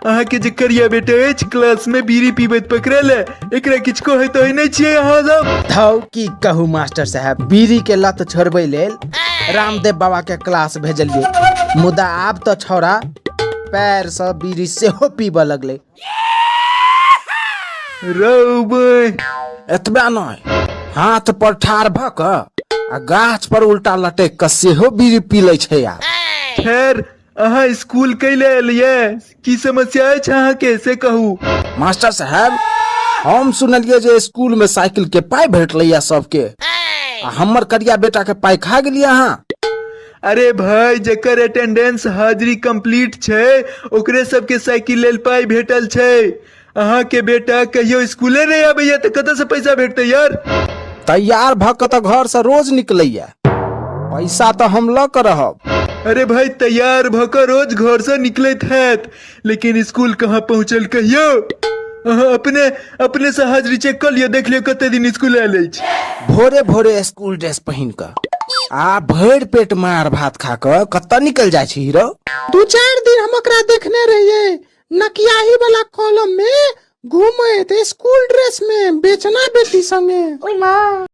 अहाँके जे करिया बेटा अछि क्लास में बीड़ी पीबैत पकड़ल है, एकरा किछु कहैत तहै नहि छियै अहाँ सब। धौ की कहू मास्टर साहब, बीड़ी के लत छोड़बै लेल रामदेव बाबा के क्लास भेजलियै, मुदा आब तऽ छौड़ा पैर से बीड़ी सेहो पीबऽ लगलै। रौ बे। एतबे नहि, हाथ पर ठाढ़ भऽ कऽ आ गाछ पर उल्टा लटकि कऽ सेहो बीड़ी पी लै छै आब। खैर, अहाँ स्कूल कैले एलियै? की समस्या अछि अहाँके से कहू। मास्टर साहब, हम सुनलियै जे स्कूल में साइकिल के पाइ भेटलैया सबके, आ हमर करिया बेटा के पाइ खा गेलियै अहाँ। अरे भाई, जकर अटेंडेंस हाजिरी कंप्लीट छै ओकरे सबके साइकिल लेल पाइ भेटल छै। अहाँ के बेटा कहियो स्कूले नहीं आबैया तऽ कतऽ से पैसा भेटतै यार? तैयार भऽ कऽ तऽ घर से रोज निकलैया, पैसा तऽ हम लऽ कऽ रहब। अरे भाई, तैयार भऽ कऽ रोज घर से निकलैत हैत, लेकिन स्कूल कहाँ पहुँचल कहियो? अहाँ अपने अपने से हाजिरी चेक कऽ लिअ, देख लिअ कते दिन स्कूल आयल अछि। भोरे भोरे स्कूल ड्रेस पहिन कऽ आ भरि पेट मार भात खा कऽ कतऽ निकल जाइ छी हीरो? 2-4 दिन हम ओकरा देखने रहियै नकियाही वाला कॉलम में घूमैत स्कूल ड्रेस में बेचना बेटी संगे।